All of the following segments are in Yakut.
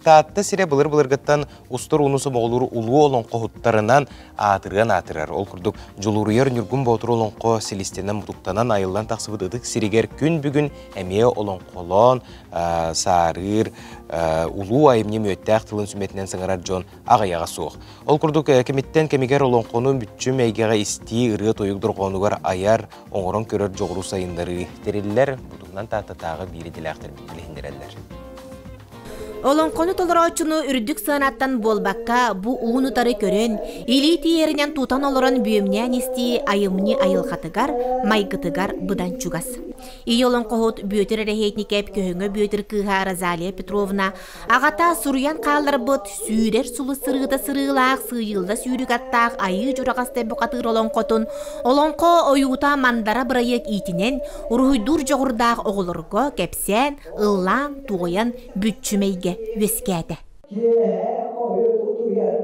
Таатта сирэ былыр-былыргыттан устар ууну сомоҕолуур улуу олоҥхоһуттарынан аатырыан аатырар. Ол курдук Дьулуруйар Ньургун Боотур олоҥхо силистэнэн-мутуктанан айыллан тахсыбыт ытык сиригэр күн бүгүн эмиэ олоҥхолоон саарыыр улуу айымньы мүөттээх тылын сүмэтинэн саҥарар дьон аҕыйаҕа суох. Ол курдук кэмиттэн кэмигэр олоҥхону мүччүм эйгэҕэ истии, ырыа-тойук дорҕоонугар айар, оҥорон көрөр дьоҕуру сайыннарыы тэриллэр. Бу туһунан Тааттатааҕы биир идэлээхтэрбит билиһиннэрэллэр. Олоҥхону толорооччуну үрдүк сыанаттан буолбакка, бу уун-утары көрөн, илии тиийэринэн тутан олорон бүөмнээн истии айымньы айылҕатыгар, майгытыгар быдан чугас. Ийэ олоҥхоһут Бүөтүр Эрэһиэтникэп Көһөҥө Бүөтүр кыыһа Розалия Петровна аҕата суруйан хаалларбыт сүүрэр сулус сырыыта сырыылаах сыыйылла сүүрүк аттаах айыы дьураҕастай бухатыыр олоҥхотун олоҥхо ойуута мандара бырайыак иитинэн уруһуйдуур дьоҕурдаах оҕолорго кэпсээн, ыллаан, туойан бүччүмэйгэ үөскээтэ. Киэһэ хойут утуйар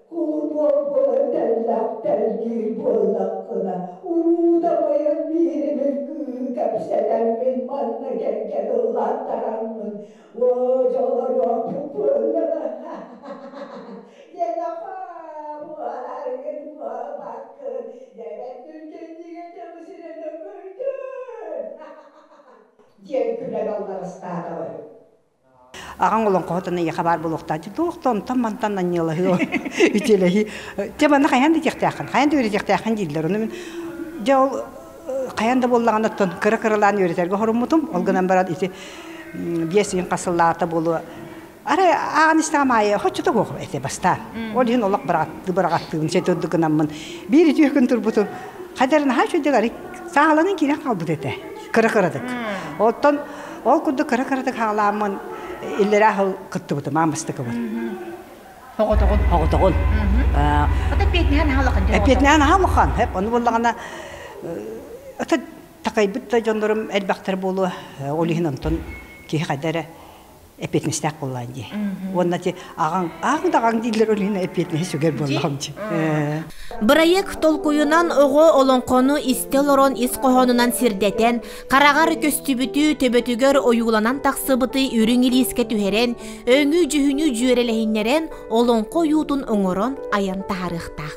Кулутуор буолан тэллэх тэлгиир буоллаххына, уруу-тамайан бииримин кыыһы кэпсэтэммин манна кэргэн ыллаттараммын, оо, дьолоруохпут буоллаҕа диэн апаа буоларгын буолбаккын, дьэбэт түргэннигэ тымсырын өкүрдүн диэн күлэн алларастааталар. Аҕаҥ олоҥхоһутун эйиэхэ баар буолуохтаах. Туох да онтон-мантан анньыалаһыы, үтүөлэһии. Дьэ манна хайаан да диэхтээххин, хайаан да үөрэтиэхтээххин дииллэр. Ону мин дьэ ол хайаан да буоллаҕына оттон кыра-кыралаан үөрэтэргэ хоруммутум. Ол гынан баран ити 5 ыйын хас сыллааҕыта буолуо арай ааҕан истэҕим аайы хоччото суох этэ бастаан. Ол иһин олох быраҕаттыы быраҕаттыыбын сэтэ үрдүк гынаммын биир үтүө күн турбутум хайдары наһаа үчүгэйдик арый сааланан киирэн хаалбыт этэ кыра-кыратык. Оттон Ол курдук кыра-кыратык хаалааммын иллэрээ сыл кыттыбытым аан бастакыбын. Оҕотоҕун. Оҕотоҕун. Ото эппиэтинэһэ наһаа улахан. Эппиэтинэһэ наһаа улахан. Ону буоллаҕына ото такайбыт да дьоннорум элбэхтэр буолуо. Ол иһин онтон киһи хайда эрэ эппиэтинэстээх буоллаан дии. Уонна ти аҕаҥ, ааҕыҥ да аҕаҥ дииллэр ол иһин эппиэтинэһи сүгэр буоллаҕым дии. Бырайыак толкуйунан оҕо олоҥхону истэ олорон ис хоһоонунан сирдэтэн, хараҕар көстүбүтү, төбөтүгэр ойууланан тахсыбыты үрүҥ илиискэ түһэрэн, өҥү-дьүһүнү дьүөрэлэһиннэрэн олоҥхо ойуутун оҥорон айан таһаарыахтаах.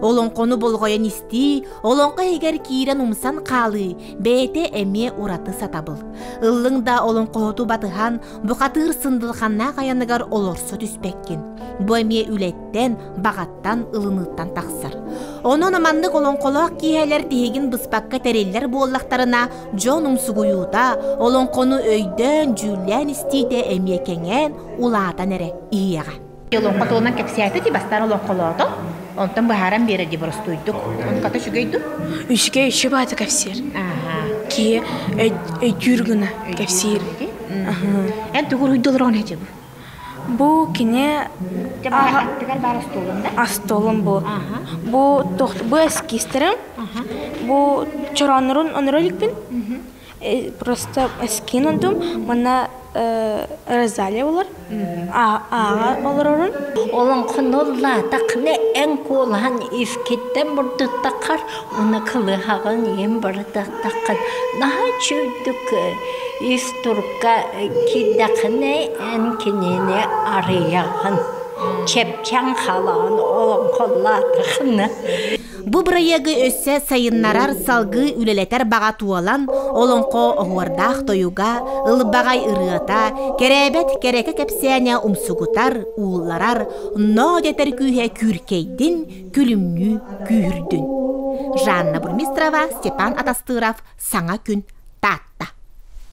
Олоҥхону болҕойон истии, олоҥхо иһигэр киирэн умсан хаалыы бэйэтэ эмиэ ураты сатабыл. Ыллыҥ да олоҥхоһуту батыһан, бухатыыр сындылханнаах айаныгар олорсо түспэккин. Бу эмиэ үлэттэн, баҕаттан, ылыныыттан тахсар. Онон маннык олоҥхолоох киэһэлэр тиһигин быспакка тэриллэр буоллахтарына, дьон умсугуйуута, олоҥхону өйдөөн, дьүүллээн истиитэ эмиэ кэҥээн, улаатан эрэ иһиэҕэ. Олоҥхо туһунан кэпсээтэ дии, бастаан олоҥхолоото, онтон быһааран биэрэр дии боростуойдук. Онуката үчүгэй дуу? Үчүгэй, үчүгэй баата кэпсиир. Киһи өйдүүр гына кэпсиир. Эн тугу уруйду олороҕун эчи бу? Бу кини аттыгар баар остуолун да? Остуолум бу. Бу бу эскизтерим. Бу чорооннорун оноро иликпин. Просто эскин онтум. Манна Розалия болар. Ааҕа олорорун. Олоҥхону эн куолаһан искиттэн бурдуттаххар, уна кылыһаҕын иэн барытахтаххын наһаа үчүгдүк ис турукка киирдэххинэ эн кинини арыйаҕын чэпчээн хаалаҕын олоҥхоллоотаххына Бу бырайыагы өссө сайыннарар, салгыы үлэлэтэр баҕа туолан, олоҥхо оһуордаах тойуга, ылбаҕай ырыата, кэрээбэт кэрэкэ кэпсээнэ умсугутар, уулларар, ноо дэтэр күүһэ күүркэйдин, күлүмнүү күүһүрдүн. Жанна Бурмистрова, Степан Атастыров, Саҥа күн, Таатта.